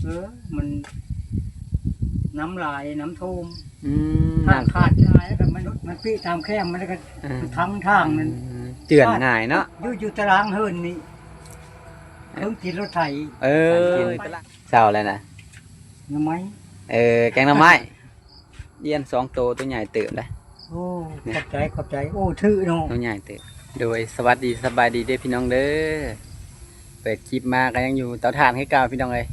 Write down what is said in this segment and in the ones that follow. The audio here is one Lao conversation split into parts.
ເອີ ມັນນ້ຳຫຼາຍ ນ້ຳຖ້ວມ ອືມ ທາງຂາດຫຼາຍ ແລ້ວກໍມັນ ມັນປິຕາມແຄມ ມັນກໍ ເອີ ທາງ ທາງນັ້ນ ອືມ ເຈື່ອນງ່າຍເນາະ ຢູ່ ຢູ່ຕາລາງເຮືອນນີ້ ເອີ ເພິ່ງກິນລົດໄຖ ເອີ ເຊົ້າແລ້ວນະ ໜໍ່ໄມ້ ເອີ ແກງໜໍ່ໄມ້ ອ່ຽນສອງໂຕ ໂຕໃຫຍ່ເຕີບເດ້. ໂອ້ ຂອບໃຈ ຂອບໃຈ. ໂອ້ ຖືເນາະ ໂຕໃຫຍ່ເຕີບ. ໂດຍ ສະຫວັດດີ ສະບາຍດີເດີພີ່ນ້ອງເດີ. ເປີດຄລິບມາກໍຍັງຢູ່ເຕົາຖ່ານຄືເກົ່າພີ່ນ້ອງເອີຍ.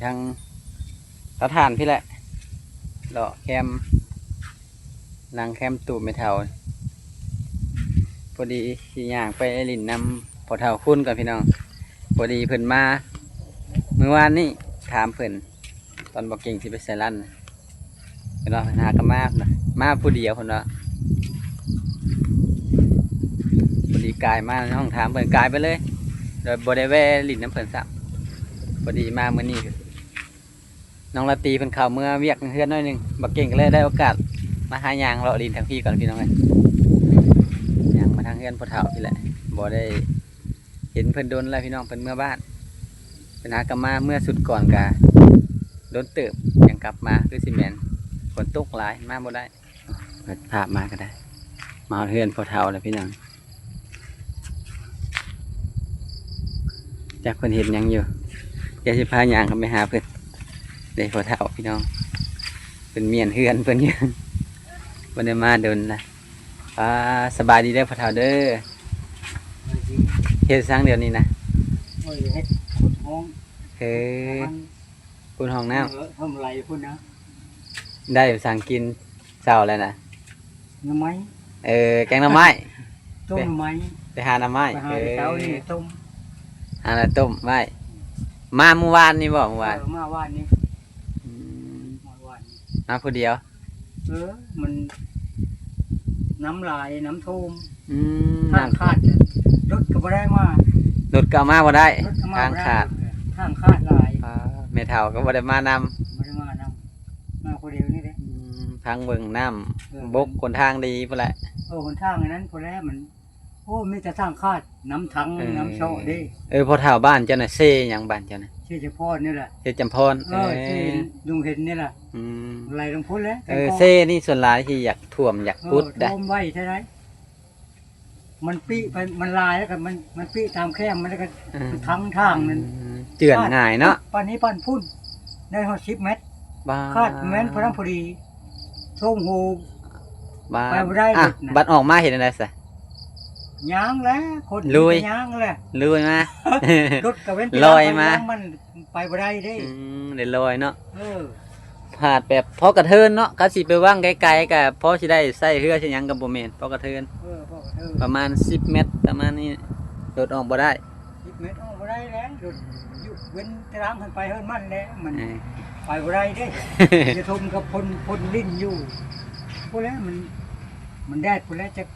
ທາງເຕົາຖ່ານພີ້ແຫຼະ ເລາະແຄມ ຫຼັງແຄມຕູບແມ່ເຖົ້າ. ພໍດີຊິຍ່າງໄປຫຼິ້ນນຳພໍ່ເຖົ້າຄຸນກ່ອນພີ່ນ້ອງ. ພໍດີເພິ່ນມາມື້ວານນີ້ ຖາມເພິ່ນ ຕອນບໍ່ເກັ່ງຊິໄປໃສ່ລັນ ເພິ່ນວ່າເພິ່ນຫາກໍມາ ມາຜູ້ດຽວເພິ່ນວ່າ. ພໍດີກາຍມາຫ້ອງຖາມເພິ່ນ ກາຍໄປເລີຍ ໂດຍບໍ່ໄດ້ແວ່ຫຼິ້ນນຳເພິ່ນຊ້ຳ. ພໍດີມາມື້ນີ້ ນ້ອງລາຕີເພິ່ນເຂົ້າເມືອວຽກເຮືອນໜ້ອຍໜຶ່ງ ບັກເກັ່ງກໍເລີຍໄດ້ໂອກາດມາຫາຍ່າງເລາະຫຼິ້ນທາງພີ້ກ່ອນພີ່ນ້ອງເອີຍ. ຍ່າງມາທາງເຮືອນພໍ່ເຖົ້າພີ້ແຫຼະ ບໍ່ໄດ້ເຫັນເພິ່ນດົນແລ້ວພີ່ນ້ອງ. ເພິ່ນເມືອບ້ານ ເພິ່ນຫາກໍມາ ເມືອຊຸດກ່ອນກະດົນເຕີບ ຍັງກັບມາ ຄືຊິແມ່ນຝົນຕົກຫຼາຍ ມາບໍ່ໄດ້. ເປີດພາບມາກໍໄດ້ ມາຮອດເຮືອນພໍ່ເຖົ້າແລ້ວພີ່ນ້ອງ. ຈັກເພິ່ນເຮັດຫຍັງຢູ່ ດຽວຊິພາຍ່າງເຂົ້າໄປຫາເພິ່ນ. ເດ້ພໍ່ເຖົ້າພີ່ນ້ອງ ເພິ່ນມ້ຽນເຮືອນເພິ່ນຢູ່ ບໍ່ໄດ້ມາດົນລະ. ອ່າ ສະບາຍດີເດີພໍ່ເຖົ້າເດີ. ເຮັດສັງດຽວນີ້ນະ? ໂອ້ຍ ເຮັດຂຸດຮ່ອງ ເອີ ກຳລັງ ຂຸດຮ່ອງນ້ຳ ເອີ ທຳໄລພຸ້ນນະ. ໄດ້ສັງກິນເຊົ້າແລ້ວນະ? ໜໍ່ໄມ້ ເອີ ແກງໜໍ່ໄມ້ ຕົ້ມໜໍ່ໄມ້ ໄປຫາໜໍ່ໄມ້ ໄປຫາ ເອີ ເຊົ້ານີ້ຕົ້ມ ຫາແລ້ວຕົ້ມໄວ້. ມາມື້ວານນີ້ບໍ່? ມື້ວານ ເອີ ມາວານນີ້ ອືມ ມາວານນີ້ ມາຜູ້ດຽວ? ເອີ ມັນນ້ຳຫຼາຍ ນ້ຳຖ້ວມ ອືມ ທາງຂາດ ລົດກໍບໍ່ໄດ້ມາ ລົດກໍເອົາມາບໍ່ໄດ້ ລົດກໍມາບໍ່ໄດ້ ທາງຂາດ ທາງຂາດຫຼາຍ. ອ່າ ແມ່ເຖົ້າກໍບໍ່ໄດ້ມານຳ ບໍ່ໄດ້ມານຳ ມາຜູ້ດຽວນີ້ເດ້. ອືມ ທາງເບິ່ງນ້ຳ ເອີ ບົກ ຫົນທາງດີພຸ້ນແຫຼະ. ເອີ ຫົນທາງອັນນັ້ນພຸ້ນແຫຼະ ມັນ ໂອ້ ມີແຕ່ທາງຂາດ ນ້ຳທັງ ເອີ ນ້ຳເຊາະເດ້. ເອີ ພໍ່ເຖົ້າ ບ້ານເຈົ້ານະ ເຊຫຍັງ ບ້ານເຈົ້ານະ? ເຊຈຳພອນນີ້ແຫຼະ ເຊຈຳພອນ ເອີ ເອີ ເຊດົງເຫັນນີ້ແຫຼະ. ອືມ ໄຫຼລົງພຸ້ນແຫຼະ ເອີ ແຕ່ກໍ ເຊນີ້ສ່ວນຫຼາຍທີ່ຢາກຖ້ວມ ຢາກ ເອີ ກຸດໄດ໋ ຖ້ວມໄວເທົ່າໃດ. ມັນປິໄປ ມັນຫຼາຍແລ້ວກໍມັນ ມັນປິຕາມແຄມ ມັນແລ້ວກໍ ເອີ ທາງ ທາງນັ້ນ ອືມ ເຈື່ອນງ່າຍເນາະ ປານນີ້ປານພຸ້ນ ໄດ້ຮອດສິບແມັດ. ບາດ ຄາດແມ່ນພໍດີ ໂທ້ງໂຮ ບາດ ໄປບໍ່ໄດ້ ອ່ະ ລົດນະ ບາດອອກມາເຮັດແນວໃດຊະ? ຍ່າງແຫຼະ ຄົນ ລຸຍ ກໍຍ່າງແຫຼະ ລຸຍມາ ລົດກໍເວັ້ນ ລອຍມາ ມັນໄປບໍ່ໄດ້ເດ້. ອືມ ໄດ້ລອຍເນາະ ເອີ ຫາດແບບພໍກະເທີນເນາະ ຄັນຊິໄປວັງໄກໆ ກໍພໍຊິໄດ້ໃຊ້ເຮືອໃຊ້ຫຍັງກໍບໍ່ແມ່ນ ພໍກະເທີນ ເອີ ພໍກະເທີນ ປະມານສິບແມັດ ປະມານນີ້ ລົດອອກບໍ່ໄດ້. ສິບແມັດອອກບໍ່ໄດ້ແລ້ວ ລົດຢູ່ເວັ້ນຕາລາງ ເພິ່ນໄປເຮືອນມັນແຫຼະ ມັນ ເອີ ໄປບໍ່ໄດ້ເດ້. ຈະທົມກັບຄົນ ຄົນຫຼິ້ນຢູ່ພຸ້ນແຫຼະ ມັນ ມັນແດດພຸ້ນແຫຼະ ຈັກ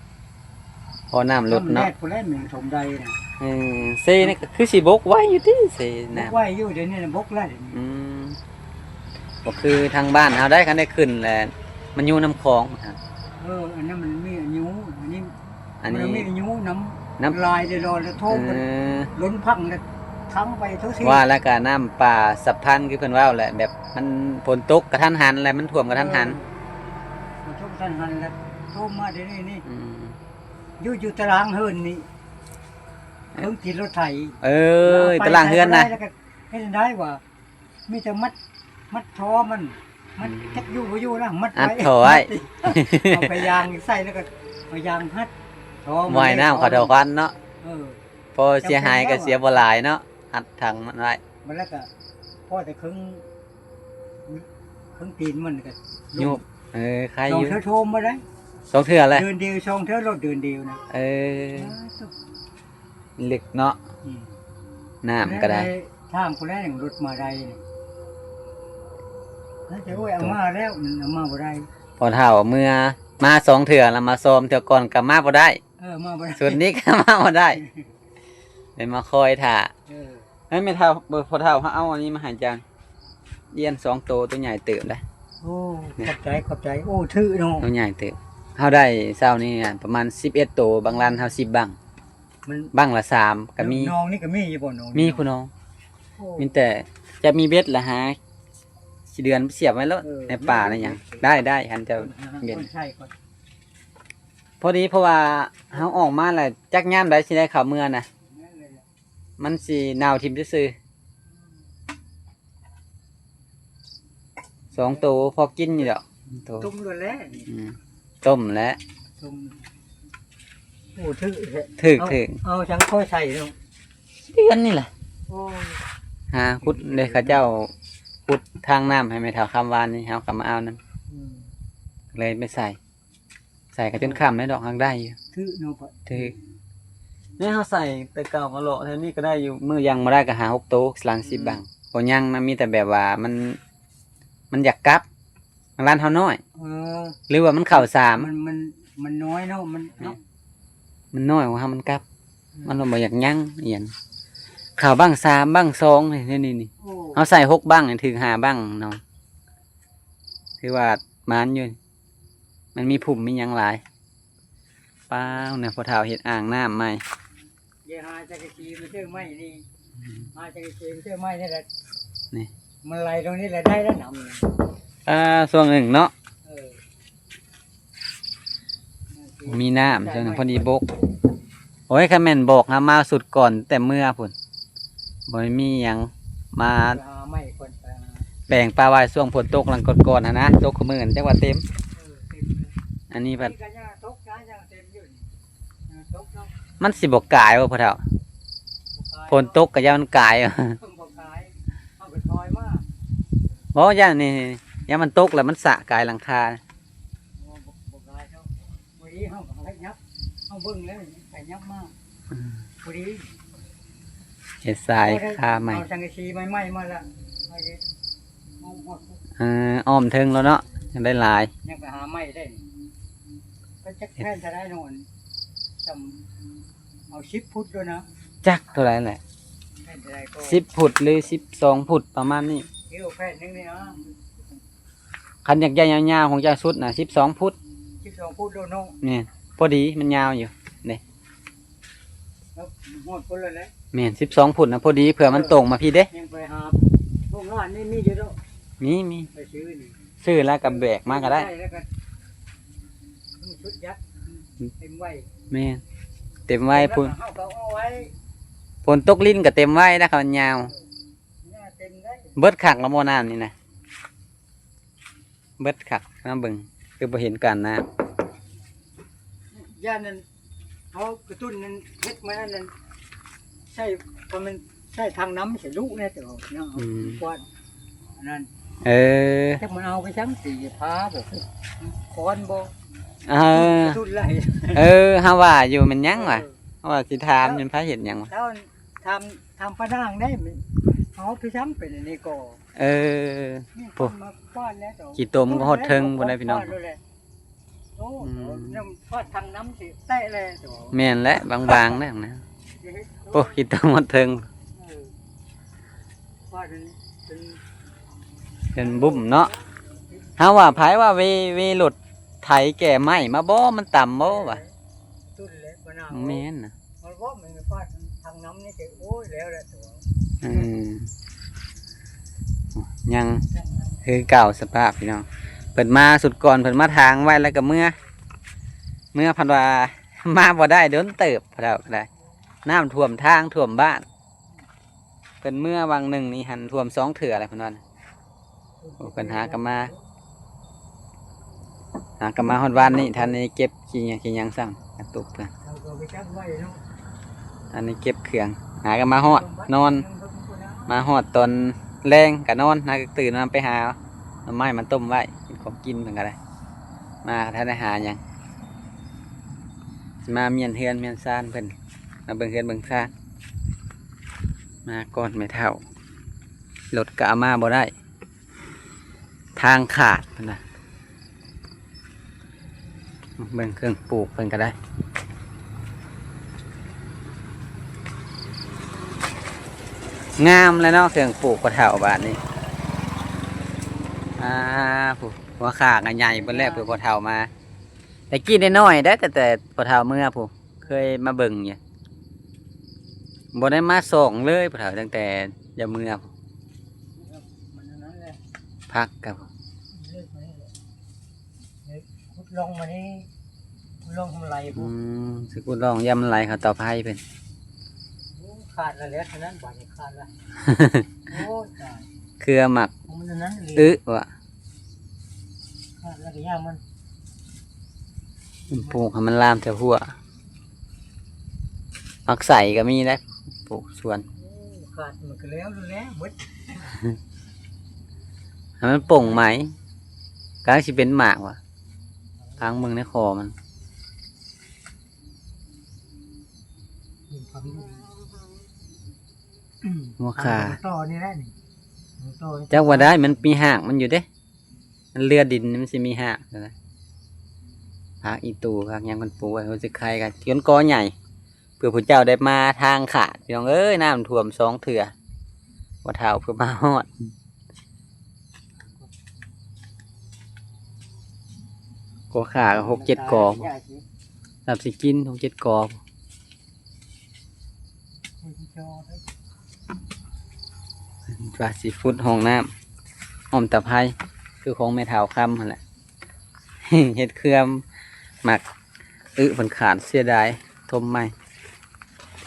ພໍນ້ຳຫຼຸດເນາະ ແດດພຸ້ນແຫຼະ ມັນຊົມໄດ້ນະ. ເອີ ເຊນີ້ກໍຄືຊິບົກໄວຢູ່ຕິ ເຊນ້ຳ ບົກໄວຢູ່ ດຽວນີ້ນະບົກແລ້ວ. ອືມ ບໍ່ຄືທາງບ້ານເຮົາໄດ໋ ຄັນໄດ້ຂຶ້ນແລ້ວ ມັນຢູ່ນ້ຳຂອງ. ເອີ ອັນນັ້ນມັນມີອາຍຸ ອັນນີ້ ອັນນີ້ມັນມີອາຍຸນຳ ນ້ຳຫຼາຍເດ ລອຍແລ້ວໂທ ເອີ ມັນລົ້ນພັງແລ້ວທັງໄປທົ່ວທີບ. ວ່າແລ້ວກໍນ້ຳປ່າສັບພັນ ຄືເພິ່ນເວົ້າແຫຼະ ແບບມັນຝົນຕົກກະທັນຫັນ ແລ້ວມັນຖ້ວມກະທັນຫັນ ເອີ ຝົນຕົກກະທັນຫັນແລ້ວຖ້ວມມາດຽວນີ້ນີ້. ອືມ ຢູ່ ຢູ່ຕາລາງເຮືອນນີ້ ເອີ ເພິ່ງກິນລົດໄຖ ເອີ ຕາລາງເຮືອນນະ ແລ້ວກໍເຮັດໃດວ່າ ມີແຕ່ມັດ ມັດທໍ່ມັນ ມັດ ອືມ ຈັກຢູ່ບໍ່ຢູ່ນະ ມັດໄວ້ ອັດທໍ່ໄວ້ ເອົາໄປຢາງໃສ່ ແລ້ວກໍເອົາຢາງຮັດທໍ່ມັນ ບໍ່ໃຫ້ນ້ຳເຂົ້າທົ່ວຄັນເນາະ. ເອີ ພໍເສຍຫາຍກໍເສຍບໍ່ຫຼາຍເນາະ ອັດຖັງມັນໄວ້ ມັນແລ້ວກໍພໍແຕ່ເຄິ່ງ ເຄິ່ງຕີນມັນກໍ ຍຸບ ເອີ ໄຄຢູ່ ສອງເທື່ອຖ້ວມບໍ່ໄດ້ ສອງເທື່ອແຫຼະ ເດືອນດຽວສອງເທື່ອ ລົດເດືອນດຽວນະ. ເອີ ເອີ ເລິກເນາະ ອືມ ນ້ຳກໍໄດ້ ທາງຜູ້ແລງລົດມາໄດ້ນີ້ ແລ້ວຈະ ໂອ້ຍ ເອົາມາແລ້ວ ມັນເອົາມາບໍ່ໄດ້. ພໍ່ເຖົ້າເມືອມາສອງເທື່ອ ແລ້ວມາຊອມເທື່ອກ່ອນກໍມາບໍ່ໄດ້ ເອີ ມາບໍ່ໄດ້ ສ່ວນນີ້ກໍມາບໍ່ໄດ້ ໄດ້ມາຄອຍຖ້າ ເອີ ເອີ ແມ່ເຖົ້າ ເບິ່ງພໍ່ເຖົ້າເຮົາເອົາອັນນີ້ມາໃຫ້ເຈົ້າ ອ່ຽນສອງໂຕ ໂຕໃຫຍ່ເຕີບເດ້. ໂອ້ ຂອບໃຈ ຂອບໃຈ. ໂອ້ ຖືເນາະ ໂຕໃຫຍ່ເຕີບ. ເຮົາໄດ້ເຊົ້ານີ້ປະມານສິບເອັດໂຕ ບັງລັນເຮົາສິບບັງ ມັນບັງລະສາມກໍມີ. ນ້ອງນີ້ກໍມີຢູ່ບໍ່? ນ້ອງ ມີຜູ້ນ້ອງ ໂອ້ ມີແຕ່ ຈະມີເບັດລະຫາຂີ້ເດືອນໄປສຽບໄວ້ໂລດ ເອີ ໃນປ່າໃນຫຍັງ ໄດ້ ໄດ້ ຄັນເຈົ້າ ເອີ ເບັດ ຄົນໃຊ້ກ່ອນ ພໍດີ ເພາະວ່າເຮົາອອກມາແລ້ວ ຈັກຍາມໃດຊິໄດ້ເຂົ້າເມືອນະ ແມ່ນເລີຍ ມັນຊິເນົ່າຖິ້ມຊື່ໆ ສອງໂຕພໍກິນຢູ່ດອກ ໂຕ ຕົ້ມໂລດແຫຼະນີ້ ອືມ ຕົ້ມແຫຼະ ຕົ້ມ ໂອ້ ຖືກແທ້ ຖືກ ເອົາ ຖືກ ເອົາຫຍັງຄ່ອຍໃສ່ເນາະ ເດືອນນີ້ແຫຼະ ໂອ້ຍ ຫາຂຸດເດ້ ເຂົາເຈົ້າຂຸດທາງນ້ຳໃຫ້ແມ່ເຖົ້າຄຳວານນີ້ ເຮົາກໍມາເອົານຳ ອືມ ເລີຍໄປໃສ່ ໃສ່ກໍຈົນຄ່ຳແລ້ວດອກ ຫາກໄດ້ຢູ່ ຖືກເນາະ ຖືກ ນີ້ເຮົາໃສ່ແຕ່ເກົ່າກໍເລາະແຖວນີ້ກໍໄດ້ຢູ່ ມື້ຍັງບໍ່ໄດ້ກໍຫ້າຫົກໂຕ ຫຼັງສິບ ອືມ ບັງ ບໍ່ຍັງນະ ມີແຕ່ແບບວ່າມັນ ມັນຢາກກັບ ຮ້ານເຮົານ້ອຍ ເອີ ຫຼືວ່າມັນເຂົ້າສາມ ມັນ ມັນ ມັນນ້ອຍເນາະ ມັນ ແມ່ນ ເນາະ ມັນນ້ອຍກວ່າເຮົາ ມັນກັບ ອືມ ມັນບໍ່ຢາກຍັງອີ່ຫຍັງ ເຂົ້າບັ້ງສາມ ບັ້ງສອງ ນີ້ ນີ້ ນີ້ ໂອ້ ເຮົາໃສ່ຫົກບັ້ງ ຖືກຫ້າບັ້ງເນາະ ຖືວ່າໝານຢູ່ ມັນມີພຸ່ມມີຫຍັງຫຼາຍ ປ້າວ ແນວພໍ່ເຖົ້າເຮັດອ່າງນ້ຳໃໝ່ ເດີ ຫາຈັກກະຊີມາເຈີໄມ້ນີ້ ອືມ ຫາຈັກກະຊີມາເຈີໄມ້ນີ້ແຫຼະ ນີ້ ມັນໄຫຼລົງນີ້ແຫຼະ ໄດ້ແລ້ວນ້ຳນີ້ ອ່າ ຊ່ວງໜຶ່ງເນາະ ເອີ ມີນ້ຳ ຊ່ວງໜຶ່ງພໍດີບົກ ໂອ້ຍ ຄັນແມ່ນບອກຫາມາຊຸດກ່ອນແຕ່ເມື່ອພຸ້ນ ບໍ່ມີຫຍັງ ມາ ໄປຫາໄມ້ກ່ອນ ໄປຫາ ແປງປາຫວາຍຊ່ວງຝົນຕົກຫຼັງກ່ອນໆຫັ້ນນະ ຕົກຄູ່ມື້ຫັ້ນ ຈັກວ່າເຕັມ ເອີ ເຕັມເລີຍ ອັນນີ້ພັດ ນີ້ກໍຍັງຕົກ ຍັງເຕັມຢູ່ນີ້ ຍັງຕົກເນາະ ມັນຊິບໍ່ກາຍບໍ່ພໍ່ເຖົ້າ ບໍ່ກາຍ ຝົນຕົກກໍຢ່າມັນກາຍ ບໍ່ກາຍ ເຮົາກໍຖອຍມາ ບໍ່ ຢ້ານນີ້ ຢ້ານມັນຕົກແລ້ວມັນສະກາຍຫຼັງຄາ ບໍ່ ບໍ່ ບໍ່ກາຍເນາະ ພໍດີເຮົາກໍໄປຫຍັບ ເຮົາເບິ່ງແລ້ວໄປຫຍັບມາ ອືມ ພໍດີ ເຮັດຊາຍຄາໃໝ່ ເອົາສັງກະສີໃໝ່ໆມາລະ ໄປເຮັດ ເອີ ອ້ອມເທິງແລ້ວເນາະ ຍັງໄດ້ຫຼາຍ ຍັງໄປຫາໄມ້ໄດ້ ກໍຈັກແຜ່ນເທົ່າໃດໂນ່ນ ສ່ຳເອົາສິບຟຸດໂລດນະ ຈັກເທົ່າໃດແຫຼະ ແຜ່ນເທົ່າໃດກໍ ສິບຟຸດ ຫຼື ສິບສອງຟຸດ ປະມານນີ້ ເອີ ແຜ່ນໜຶ່ງນີ້ນະ ຄັນຢາກໃຫຍ່ຍາວໆຂອງເຈົ້າສຸດນະ ສິບສອງຟຸດ ສິບສອງຟຸດໂລດເນາະ ແມ່ນ ພໍດີ ມັນຍາວຢູ່ເດ້ ຮອດພຸ້ນແລ້ວແຫຼະ ແມ່ນ ສິບສອງຟຸດນະ ພໍດີ ເພື່ອມັນຕົງມາພີ້ເດ້ ຍັງໄປຫາໂຮງງານນີ້ມີຢູ່ດອກ ມີ ມີ ໄປຊື້ນີ້ ຊື້ແລ້ວກໍແບກມາກໍໄດ້ ໄດ້ແລ້ວກໍ ມັນຊຸດຍັດ ເຕັມໄວ້ ແມ່ນ ເຕັມໄວ້ພຸ້ນ ເຮົາກໍເອົາໄວ້ ຝົນຕົກລິນກໍເຕັມໄວ້ນະ ຄັນມັນຍາວ ເອີ ເຕັມໄດ້ ເບິດຄັກແລ້ວບໍ່ນ້ຳນີ້ນະ ເບິດຄັກ ມາເບິ່ງ ຄືບໍ່ເຫັນການນ້ຳ ຢ້ານນັ້ນ ເຮົາກະຕຸ້ນນັ້ນ ເຮັດມານັ້ນນັ້ນ ໃຊ້ ກໍມັນໃຊ້ຖັງນ້ຳໃສ່ລຸແດ່ ແຕ່ວ່າເນາະ ອືມ ກວ້າງ ອັນນັ້ນ ເອີ ຈັກມັນເອົາໄປສັງ ຕີພາບໍ່ ຄ້ອນບໍ່ ເອີ ກະຕຸ້ນໄລ່ ເອີ ເຮົາວ່າຢູ່ແມ່ນຫຍັງວະ ເອີ ເຮົາວ່າຊິຖາມ ເອີ ມັນພາເຮັດຫຍັງວະ ເຈົ້າຖາມ ຖາມປານາງໄດ້ ເອົາໄປສັງເປັນອັນນີ້ກໍ ເອີ ນີ້ ໂອ້ ມາກວ້າງແລ້ວ ຂີ້ຕົມກໍຮອດເທິງພຸ້ນເດ້ພີ່ນ້ອງ ໂອ້ ອືມ ນ້ຳ ພາດທາງນ້ຳຊິແຕະແລ້ວ ແມ່ນແຫຼະ ບາງໆແລ້ວນະ ໂອ້ ຂີ້ຕົມຮອດເທິງ ເອີ ພາດເປັນ ເປັນ ເປັນບຸ້ມເນາະ ເຮົາວ່າໃຜວ່າເວ ເວລົດໄຖແກ່ໄມ້ມາບໍ່ ມັນຕ່ຳບໍ່ວະ ຕຸ້ນແຫຼະ ບໍ່ໜາວ ແມ່ນນະ ມັນບໍ່ ມັນຟາດທາງນ້ຳນີ້ ໂອ້ຍ ແລ້ວແຫຼະຕົວ ອືມ ຍັງຄືເກົ່າສະພາບພີ່ນ້ອງ ເພິ່ນມາຊຸດກ່ອນ ເພິ່ນມາຖາງໄວ້ແລ້ວກໍເມືອ ເມືອພັດວ່າມາບໍ່ໄດ້ດົນເຕີບ ພະເຖົ້າກໍໄດ້ ນ້ຳຖ້ວມທາງ ຖ້ວມບ້ານ ເພິ່ນເມືອວັງໜຶ່ງນີ້ຫັ້ນ ຖ້ວມສອງເທື່ອແລ້ວເພິ່ນວ່າ ໂອ້ ເພິ່ນຫາກັນມາ ຫາກັນມາຮອດວານນີ້ ທັນໄດ້ເກັບຂີ້ຫຍັງ ຂີ້ຫຍັງຊ້ຳ ກະຕຸກເພິ່ນ ເຂົາກໍໄປຈັບໄວ້ເນາະ ອັນນີ້ເກັບເຄື່ອງ ຫາກັນມາຮອດ ນອນ ມາຮອດຕອນແລງກະນອນ ຫາກະຕື່ນມາໄປຫາໜໍ່ໄມ້ມາຕົ້ມໄວ້ ເປັນຂອງກິນເພິ່ນກະໄດ້ ມາກະທັນໄດ້ຫາຫຍັງ ຊິມາມ້ຽນເຮືອນມ້ຽນຊານເພິ່ນ ມາເບິ່ງເຮືອນເບິ່ງຊານ ມາກ່ອນແມ່ເຖົ້າ ລົດກະເອົາມາບໍ່ໄດ້ ທາງຂາດເພິ່ນວ່າ ເບິ່ງເຄື່ອງປູກເພິ່ນກໍໄດ້ ງາມແລ້ວເນາະ ເຄື່ອງປູກພໍ່ເຖົ້າບາດນີ້ ອ່າ ຜູ້ ຫົວຂ້າກໍໃຫຍ່ເບິດແລ້ວ ຜູ້ພໍ່ເຖົ້າມາ ແຕ່ກີ້ນ້ອຍໆໄດ໋ ແຕ່ ແຕ່ພໍ່ເຖົ້າເມືອຜູ້ ເຄີຍມາເບິ່ງຢູ່ ບໍ່ໄດ້ມາສ່ອງເລີຍພໍ່ເຖົ້າ ຕັ້ງແຕ່ຈະເມືອ ຜັກກັບ ເລີກມານີ້ແຫຼະ ເລີກຂຸດລ່ອງມານີ້ ຂຸດລ່ອງໃຫ້ມັນໄຫຼພຸ້ນ ອືມ ຊິຂຸດລ່ອງ ຢ້ານມັນໄຫຼເຂົ້າເຕົາໄຟເພິ່ນ ໂອ້ ຂາດແລ້ວແຫຼະ ເທົ່ານັ້ນ ບາດນີ້ຂາດແລ້ວ ໂອ້ຍ ຕາຍ ເຄືອໝາກ ຂອງມັນອັນນັ້ນອີ່ຫຼີ ອຶ ວ່າ ຂາດແລ້ວກໍຢ່າມັນ ມັນປູກໃຫ້ມັນລາມແຖວຫົວ ໝາກໄຊກໍມີແຫຼະ ປູກສວນ ໂອ້ ຂາດມັນກໍແລ້ວ ແລ້ວເບິດ ໃຫ້ມັນປົ່ງໃໝ່ ກຳລັງຊິເປັນໝາກວ່າ ຟັງເບິ່ງໃນຄໍມັນ ຫົວຂາ ຕໍ່ນີ້ແຫຼະນີ້ ຕໍ່ນີ້ ຈັກວ່າໄດ້ ມັນມີຮາກມັນຢູ່ເດ້ ມັນເລືອດິນ ມັນຊິມີຮາກນະ ຜັກອີ່ຕູ ຜັກຫຍັງເພິ່ນປູກໄວ້ ເພິ່ນຊິໄຄກັນຈົນກໍໃຫຍ່ ເພື່ອຜູ້ເຈົ້າໄດ້ມາທາງຂາດ ພີ່ນ້ອງເອີຍ ນ້ຳຖ້ວມສອງເທື່ອ ບໍ່ເຖົ້າເພື່ອມາຮອດ ກໍຂາກໍຫົກເຈັດກໍ ສັບຊິກິນຫົກເຈັດກໍ ວ່າຊິຂຸດຫ້ອງນ້ຳອ້ອມຕາໄພ ຄືຂອງແມ່ເຖົ້າຄຳຫັ້ນແຫຼະ ເຮັດເຄືອໝາກອຶເພິ່ນຂາດ ເສຍດາຍ ຖົມໃໝ່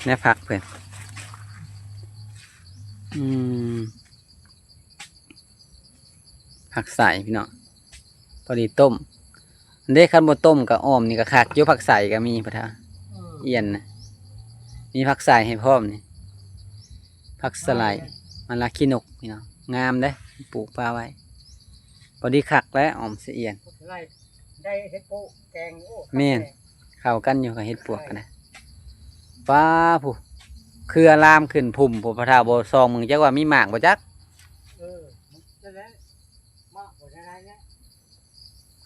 ແນວຜັກເພິ່ນ ອືມ ຜັກໄຊພີ່ນ້ອງ ພໍດີຕົ້ມ ເດ້ ຄັນບໍ່ຕົ້ມກໍອ້ອມນີ້ກໍຄັກຢູ່ ຜັກໄຊກໍມີ ພໍ່ເຖົ້າ ເອີ ອ່ຽນນະ ມີຜັກໄຊໃຫ້ພ້ອມນີ້ ຜັກສະໄລ ເອີ ມະລາຂີ້ນົກພີ່ນ້ອງ ງາມເດ້ ປູກປະໄວ້ ພໍດີຄັກແລ້ວ ອ້ອມສະອຽນ ໄດ້ເຮັດໂປະແກງ ໂອ້ ແມ່ນ ຄັກແທ້ ເຂົ້າກັນຢູ່ກັບເຫັດປວກ ໄດ້ ກັນນະ ປ້າ ຜູ້ ເຄືອລາມຂຶ້ນພຸ້ນ ຜູ້ພໍ່ເຖົ້າບໍ່ສ່ອງເບິ່ງ ຈັກວ່າມີໝາກບໍ່ຈັກ ເອີ ນັ້ນແຫຼະ ໝາກບໍ່ໄດ້ຫຼາຍແລ້ວ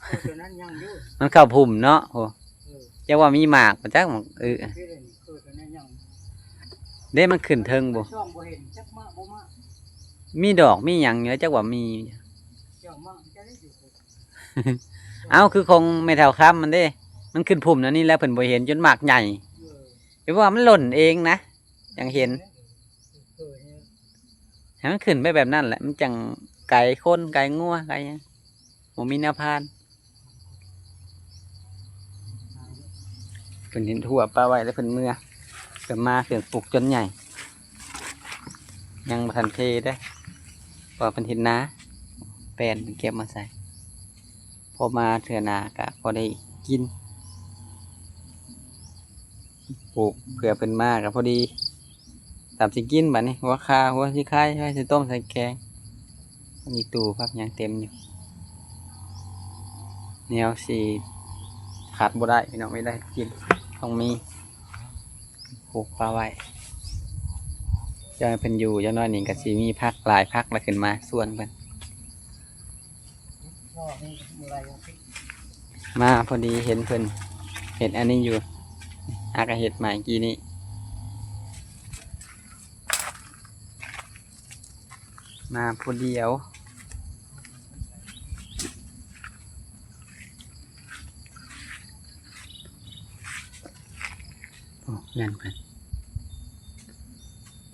ເອີ ຕົວນັ້ນຍັງຢູ່ ມັນເຂົ້າພຸ້ນເນາະ ໂອ້ ເອີ ຈັກວ່າມີໝາກບໍ່ຈັກ ໝາກ ເອີ ເອີ ຕົວນັ້ນຍັງ ເດ້ ມັນຂຶ້ນເທິງບໍ່ ຊ່ອງບໍ່ເຫັນ ຈັກໝາກບໍ່ໝາກ ມີດອກມີຫຍັງຢູ່ ຈັກວ່າມີ ເຈົ້າໝາກມັນຈະໄດ້ຢູ່ ເອົ້າ ຄືຂອງແມ່ເຖົ້າຄຳມັນເດ້ ມັນຂຶ້ນພຸ້ນອັນນີ້ແລ້ວ ເພິ່ນບໍ່ເຫັນຈົນໝາກໃຫຍ່ ເອີ ແປວ່າມັນຫຼົ່ນເອງນະ ຈັ່ງເຫັນ ເອີ ໃຫ້ມັນຂຶ້ນໄປແບບນັ້ນແຫຼະ ມັນຈັ່ງໄກຄົນໄກງົວໄກຫຍັງ ບໍ່ມີແນວຜ່ານ ເພິ່ນເຫັນທົ່ວປະໄວ້ແລ້ວເພິ່ນເມືອ ເພິ່ນມາເຄື່ອງປຸກຈົນໃຫຍ່ ຍັງບໍ່ທັນເທເດ້ ເພາະວ່າເພິ່ນເຮັດນາ ແປ້ນເພິ່ນເກັບມາໃສ່ ພໍມາເທື່ອໜ້າກະພໍໄດ້ກິນ ປູກເພື່ອເພິ່ນມາກະພໍດີ ຕຳຊິກິນບາດນີ້ ຫົວຂ່າ ຫົວຊິໄຄ ໄວ້ຊິຕົ້ມໃສ່ແກງ ມີຕູ້ຜັກຫຍັງເຕັມຢູ່ ແນວຊິຂາດບໍ່ໄດ້ ພີ່ນ້ອງ ເວລາເຮັດກິນຕ້ອງມີ ປູກປະໄວ້ ຈະໃຫ້ເພິ່ນຢູ່ ຢ່າງໜ້ອຍນີ້ກໍຊິມີຜັກຫຼາຍຜັກລະຂຶ້ນມາສວນເພິ່ນ ມາພໍດີເຫັນເພິ່ນເຮັດອັນນີ້ຢູ່ ຫາກະເຮັດໃໝ່ກີ້ນີ້ ມາຜູ້ດຽວ ໂອ້ ແມ່ນເພິ່ນ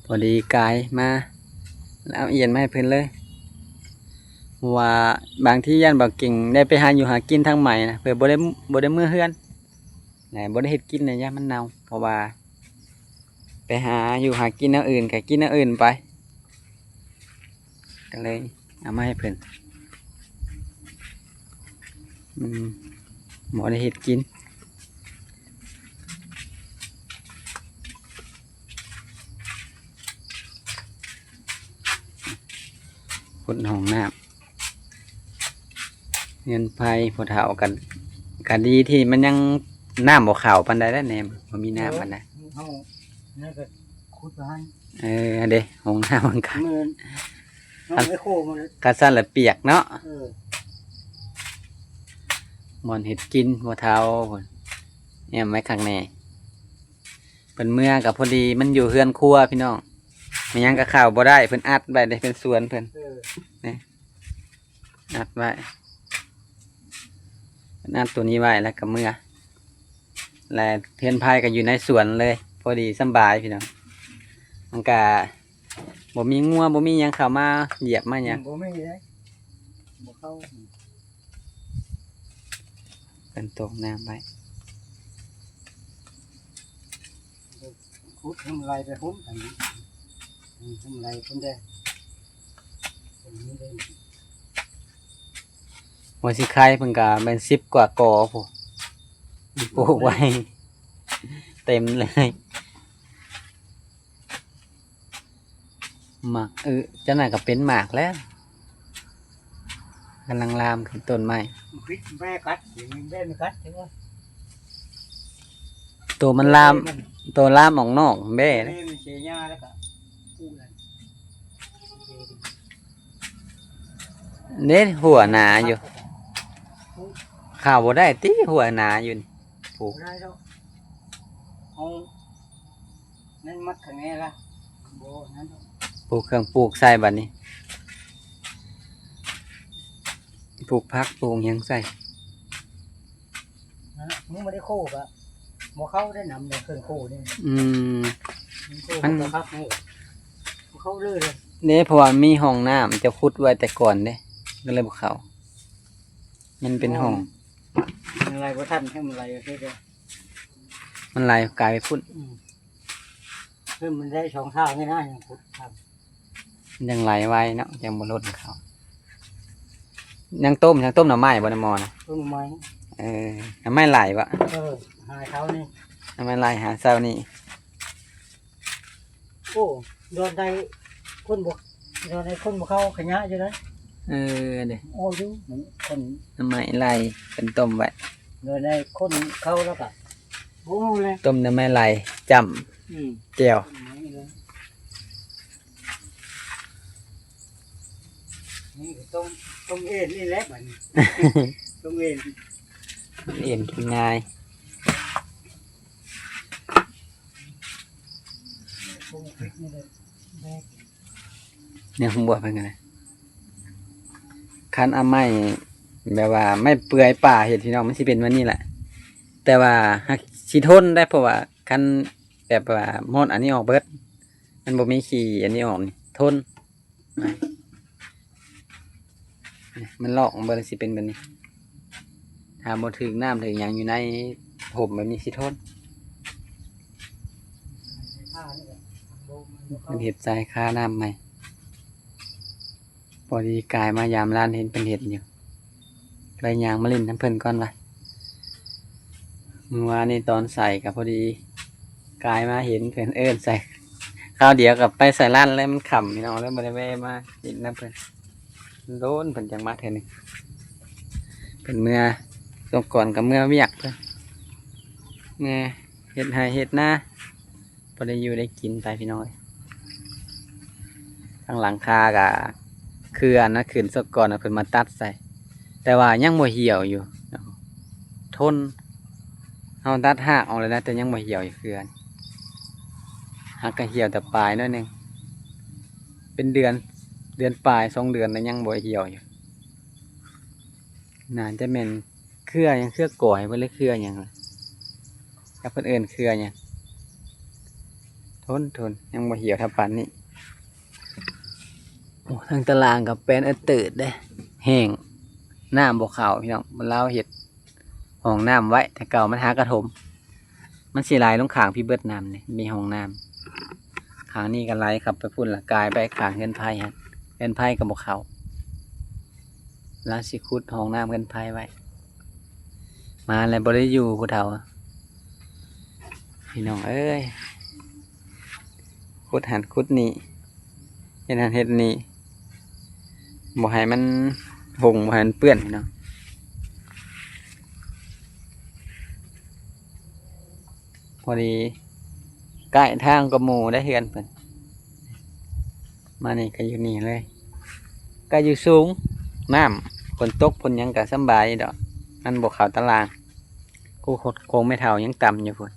ພໍດີກາຍມາ ເອົາອຽນມາໃຫ້ເພິ່ນເລີຍ ເພາະວ່າບາງທີຢ້ານບໍ່ເກັ່ງໄດ້ໄປຫາຢູ່ຫາກິນທາງໃໝ່ນະ ເພື່ອບໍ່ໄດ້ ບໍ່ໄດ້ເມືອເຮືອນ ແລະ ບໍ່ໄດ້ເຮັດກິນໃນຍາມມັນເນົ່າ ເພາະວ່າໄປຫາຢູ່ຫາກິນແນວອື່ນ ກໍກິນແນວອື່ນໄປ ກໍເລີຍເອົາມາໃຫ້ເພິ່ນ ອືມ ບໍ່ໄດ້ເຮັດກິນ ຂຸດຫ້ອງນ້ຳ ເຮືອນໄພ ຜູ້ເຖົ້າກັນ ກະດີທີ່ມັນຍັງ ນ້ຳບໍ່ເຂົ້າປານໃດແລ້ວແນມ ບໍ່ມີນ້ຳປານໃດ ເອີ ເຮົານັ້ນກໍຂຸດໄວ້ຫັ້ນ ເອີ ອັນເດ ຫ້ອງນ້ຳມັນກະ ແມ່ນ ເຮົາໄປໂຄມາເລີຍ ຄັນຊັ້ນລະປຽກເນາະ ເອີ ບ່ອນເຮັດກິນພໍ່ເຖົ້າພຸ້ນ ແນມໄວ້ຂ້າງແນ່ ເພິ່ນເມືອກໍພໍດີ ມັນຢູ່ເຮືອນຄົວພີ່ນ້ອງ ແມ່ນຫຍັງກໍເຂົ້າບໍ່ໄດ້ ເພິ່ນອັດໄວ້ເດ້ ເປັນສວນເພິ່ນ ເອີ ນີ້ ອັດໄວ້ ອັດໂຕນີ້ໄວ້ແລ້ວກໍເມືອ ແລະ ເຮືອນໄພກໍຢູ່ໃນສວນເລີຍ ພໍດີສຳບາຍພີ່ນ້ອງ ມັນກະບໍ່ມີງົວບໍ່ມີຫຍັງເຂົ້າມາຢຽບມາຫຍັງ ອືມ ບໍ່ມີເດ້ ບໍ່ເຂົ້າ ເພິ່ນຕົກນ້ຳໄວ້ ຂຸດໃຫ້ມັນໄຫຼໄປພຸ້ນ ອັນນີ້ ໃຫ້ມັນໄຫຼພຸ້ນເດ້ ອັນນີ້ເດ້ ຫົວສີໄຄເພິ່ນກະແມ່ນສິບກວ່າກໍພຸ້ນ ປູກໄວ້ເຕັມເລີຍ. ໝາກ ເອີ ຈັ່ງນັ້ນກໍເປັນໝາກແລ້ວ ກຳລັງລາມຂຶ້ນຕົ້ນໄມ້ ແບ້ກັດ ແບ້ມັນກັດ ໂຕມັນລາມ ໂຕລາມອອກນອກແບ້ ເດ້ ຫົວໜາຢູ່ ເຂົ້າບໍ່ໄດ້ຕິ ຫົວໜາຢູ່ນີ້ ປູກ ບໍ່ໄດ້ດອກ ເອົາ ນັ້ນມັດຂ້າງໃນລະ ບໍ່ນັ້ນດອກ ປູກເຄື່ອງປູກໃສ່ບັດນີ້ ປູກຜັກປູກຫຍັງໃສ່ ນະ ມັນບໍ່ໄດ້ໂຄກະ ບໍ່ເຂົ້າໄດ້ນຳເດ້ ເຄື່ອງໂຄນີ້ ອືມ ມັນໂຄມັນກໍຄັກເດ້ ບໍ່ເຂົ້າເລີຍເດ້ ເດ້ ເພາະວ່າມີຮ່ອງນ້ຳ ເຈົ້າຂຸດໄວ້ແຕ່ກ່ອນເດ້ ກໍເລີຍບໍ່ເຂົ້າ ມັນເປັນຮ່ອງ ມັນໄຫຼບໍ່ທັນ ໃຫ້ມັນໄຫຼເດີ ມັນໄຫຼກາຍໄປພຸ້ນ ອືມ ເພິ່ນມັນໄດ້ສອງທາງນີ້ນະ ຍັງຂຸດທາງ ມັນຍັງໄຫຼໄວເນາະ ຍັງບໍ່ລົ້ນເຂົ້າ ຍັງຕົ້ມ ຍັງຕົ້ມໜໍ່ໄມ້ບໍ່ໃນໝໍ້ນະ ຕົ້ມໜໍ່ໄມ້ ເອີ ໜໍ່ໄມ້ໄຫຼບໍ່ ເອີ ຫາເຊົ້ານີ້ ໜໍ່ໄມ້ໄຫຼຫາເຊົ້ານີ້ ໂອ້ ດອນໃດຄົນບໍ່ ດອນໃດຄົນບໍ່ເຂົ້າຂະຫຍະຢູ່ເດ້ ເອີ ເດ້ ໂອ້ ຢູ່ ມັນຄົນ ໜໍ່ໄມ້ໄຫຼເພິ່ນຕົ້ມໄວ້ ດອນໃດຄົນເຂົ້າແລ້ວກະ ໂອ້ ແລ້ວ ຕົ້ມໜໍ່ໄມ້ໄຫຼຈ້ຳ ອືມ ແຈ່ວ ຕົ້ມໄມ້ເລີຍ ນີ້ກໍຕົ້ມ ຕົ້ມເອັນນີ້ແຫຼະບັດນີ້ ຕົ້ມເອັນ ເອັນກິນງ່າຍ ແນວຫົວເພິ່ນກໍໄດ້ ຄັນເອົາໄມ້ແບບວ່າໄມ້ເປືອຍປ່າເຮັດ ພີ່ນ້ອງ ມັນຊິເປັນແບບນີ້ແຫຼະ ແຕ່ວ່າຫາກຊິທົນໄດ້ ເພາະວ່າຄັນແບບວ່າມ້ອນອັນນີ້ອອກເບິດ ມັນບໍ່ມີຂີ້ອັນນີ້ອອກນີ້ ທົນ ມັນລອກອອກເບິ່ງ ຊິເປັນແບບນີ້ ຖ້າບໍ່ຖືກນ້ຳຖືກຫຍັງຢູ່ໃນຮົ່ມແບບນີ້ຊິທົນ ເພິ່ນເຮັດຊາຍຄານ້ຳໃໝ່ ພໍດີກາຍມາຢາມລານ ເຫັນເພິ່ນເຮັດຢູ່ ໄດ້ຍ່າງມາຫຼິ້ນນຳເພິ່ນກ່ອນວ່າ ມື້ວານນີ້ຕອນໃສກໍພໍດີ ກາຍມາເຫັນເພິ່ນເອີ້ນໃສ່ ຄາວດຽວກໍໄປໃສ່ລານແລ້ວ ມັນຄ່ຳ ພີ່ນ້ອງ ເລີຍບໍ່ໄດ້ແວ່ມາຫຼິ້ນນຳເພິ່ນ ໂດນເພິ່ນຈັ່ງມາເທື່ອໜຶ່ງ ເພິ່ນເມືອ ຊ່ວງກ່ອນກໍເມືອວຽກເພິ່ນ ເມືອເຮັດໄຮ່ເຮັດນາ ພໍໄດ້ຢູ່ໄດ້ກິນໄປ ພີ່ນ້ອງເອີຍ ທາງຫຼັງຄາກໍເຄືອນະ ຂຶ້ນຊ່ວງກ່ອນເພິ່ນມາຕັດໃສ່ ແຕ່ວ່າຍັງບໍ່ຫ່ຽວຢູ່ ທົນ ເຮົາຕັດຮາກອອກແລ້ວນະ ແຕ່ຍັງບໍ່ຫ່ຽວຢູ່ເຄືອນ ຫາກກະຫ່ຽວແຕ່ປາຍໜ້ອຍໜຶ່ງ ເປັນເດືອນ ເດືອນປາຍ ສອງເດືອນແລ້ວ ຍັງບໍ່ຫ່ຽວຢູ່ ໜ້າຈະແມ່ນເຄືອຫຍັງ ເຄືອກອຍເພິ່ນ ຫຼືເຄືອຫຍັງ ຈັກເພິ່ນເອີ້ນເຄືອຫຍັງ ທົນ ທົນ ຍັງບໍ່ຫ່ຽວເທົ່າປານນີ້. ໂອ້ ທາງຕາລ່າງກໍແປນເອີດເຕີດເດ້ ແຫ້ງ ນ້ຳບໍ່ເຂົ້າ ພີ່ນ້ອງ ລາວເຮັດຮ່ອງນ້ຳໄວ້ ແຕ່ເກົ່າມັນຫາກະຖົມ ມັນຊິໄຫຼລົງຂ້າງພີ້ເບິດ ນ້ຳນີ້ ມີຮ່ອງນ້ຳ ຂ້າງນີ້ກໍໄຫຼເຂົ້າໄປພຸ້ນລະ ກາຍໄປຂ້າງເຮືອນໄຜ່ຫັ້ນ ເຮືອນໄຜ່ກໍບໍ່ເຂົ້າ ລາວຊິຂຸດຮ່ອງນ້ຳເຮືອນໄຜ່ໄວ້ ມາແລ້ວບໍ່ໄດ້ຢູ່ຜູ້ເຖົ້າ ພີ່ນ້ອງເອີຍ ຂຸດຫັ້ນຂຸດນີ້ ເຮັດຫັ້ນເຮັດນີ້ ບໍ່ໃຫ້ມັນຫົ່ງ ບໍ່ໃຫ້ມັນເປື້ອນເນາະ ພໍດີໃກ້ທາງກັບໝູ່ໄດ້ເຮືອນເພິ່ນ ມານີ້ກໍຢູ່ນີ້ເລີຍ ກໍຢູ່ສູງ ນ້ຳຝົນຕົກຝົນຫຍັງກໍສຳບາຍດອກ ມັນບໍ່ເຂົ້າຕາລ່າງ ກູໂຄງແມ່ເຖົ້າຍັງຕ່ຳຢູ່ພຸ້ນ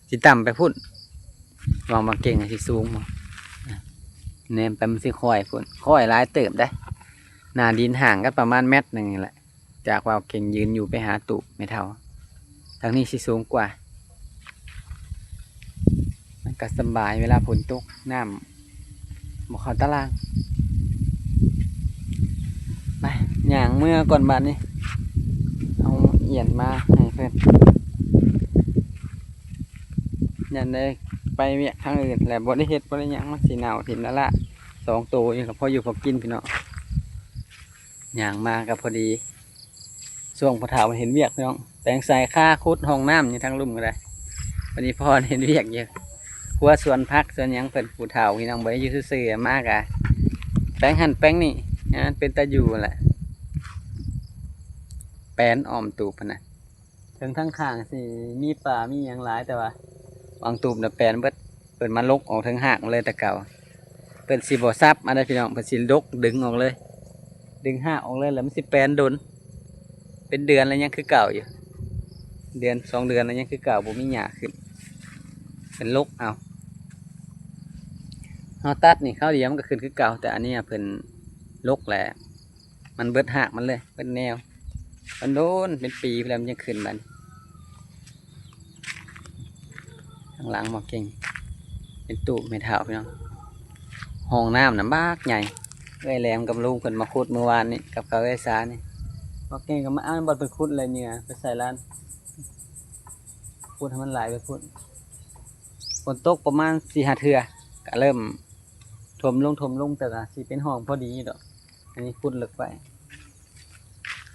ຊິຕ່ຳໄປພຸ້ນ ຫວັງບາງເກັ່ງຊິສູງບໍ່ ແນມໄປມັນຊິຄ່ອຍພຸ້ນ ຄ່ອຍຫຼາຍເຕີບເດ້ ໜ້າດິນຫ່າງກັນປະມານແມັດໜຶ່ງນີ້ແຫຼະ ຈາກວ່າເກັ່ງຢືນຢູ່ໄປຫາຕູບແມ່ເຖົ້າ ທາງນີ້ຊິສູງກວ່າ ມັນກໍສະບາຍເວລາຝົນຕົກ ນ້ຳບໍ່ເຂົ້າຕາລ່າງ ໄປ ຍ່າງເມືອກ່ອນບາດນີ້ ເອົາອຽນມາໃຫ້ເພິ່ນ ຢ້ານໄດ້ໄປວຽກທາງອື່ນ ແລະບໍ່ໄດ້ເຮັດບໍ່ໄດ້ຫຍັງ ມັນຊິເນົ່າຖິ້ມລະລະ ສອງໂຕນີ້ກໍພໍຢູ່ພໍກິນພີ່ນ້ອງ. ຍ່າງມາກໍພໍດີ ຊ່ວງພໍ່ເຖົ້າເຫັນວຽກພີ່ນ້ອງ ແປງສາຍຄາ ຂຸດຮ່ອງນ້ຳຢູ່ທາງລຸ່ມກໍໄດ້ ບັດນີ້ພໍ່ເຫັນວຽກຢູ່ ຄົວສວນຜັກສວນຫຍັງເພິ່ນ ຜູ້ເຖົ້າພີ່ນ້ອງ ບໍ່ໄດ້ຢູ່ຊື່ໆ ມາກະແປງຫັ້ນແປງນີ້ ໃຫ້ມັນເປັນຕາຢູ່ຫັ້ນແຫຼະ. ແປນອ້ອມຕູບຫັ້ນນະ ເທິງທາງຂ້າງຊິມີປ່າມີຫຍັງຫຼາຍ ແຕ່ວ່າບາງຕູບນະແປນເບິດ ເພິ່ນມາລົກອອກເທິງຮາກມັນເລີຍແຕ່ເກົ່າ. ເພິ່ນຊິບໍ່ສັບອັນໃດພີ່ນ້ອງ ເພິ່ນຊິດົກດຶງອອກເລີຍ ດຶງຮາກອອກເລີຍ ແລ້ວມັນຊິແປນດົນ ເປັນເດືອນແລ້ວຍັງຄືເກົ່າຢູ່ ເດືອນສອງເດືອນແລ້ວຍັງຄືເກົ່າ ບໍ່ມີຫຍ້າຂຶ້ນ ເພິ່ນລົກເອົາ. ເຮົາຕັດນີ້ຄາວດຽວມັນກໍຂຶ້ນຄືເກົ່າ ແຕ່ອັນນີ້ເພິ່ນລົກແຫຼະ ມັນເບິດຮາກມັນເລີຍ ເບິດແນວ ມັນໂດນເປັນປີພຸ້ນແຫຼະ ມັນຍັງຂຶ້ນບາດນີ້. ທາງຫຼັງໝໍເກັ່ງ ເປັນຕູບແມ່ເຖົ້າພີ່ນ້ອງ ຫ້ອງນ້ຳນະບັກໃຫຍ່ ເອື້ອຍແຫຼມກັບລຸງເພິ່ນມາຂຸດມື້ວານນີ້ ກັບເຂົາເອື້ອຍສານີ້ ໝໍເກັ່ງກໍມາເອົາບ່ອນເພິ່ນຂຸດແຫຼະ ເຫຍື່ອໄປໃສ່ລານ ຂຸດໃຫ້ມັນຫຼາຍໄປພຸ້ນ. ຝົນຕົກປະມານສີ່ຫ້າເທື່ອ ກະເລີ່ມຖົມລົງ ຖົມລົງ ແຕ່ກະຊິເປັນຮ່ອງພໍດີຢູ່ດອກ ອັນນີ້ຂຸດເລິກໄວ້.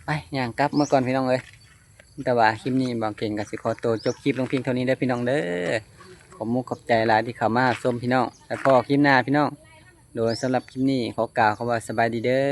ໄປ ຍ່າງກັບເມືອກ່ອນພີ່ນ້ອງເອີຍ. ແຕ່ວ່າຄລິບນີ້ບ່າວເກັ່ງກໍຊິຂໍໂຕຈົບຄລິບລົງພຽງເທົ່ານີ້ເດີພີ່ນ້ອງເດີ. ຂອບມຸກຂອບໃຈຫຼາຍທີ່ເຂົ້າມາຮັບຊົມພີ່ນ້ອງ ແລ້ວພໍ້ຄລິບໜ້າພີ່ນ້ອງ. ໂດຍສຳລັບຄລິບນີ້ຂໍກ່າວຄຳວ່າສະບາຍດີເດີ.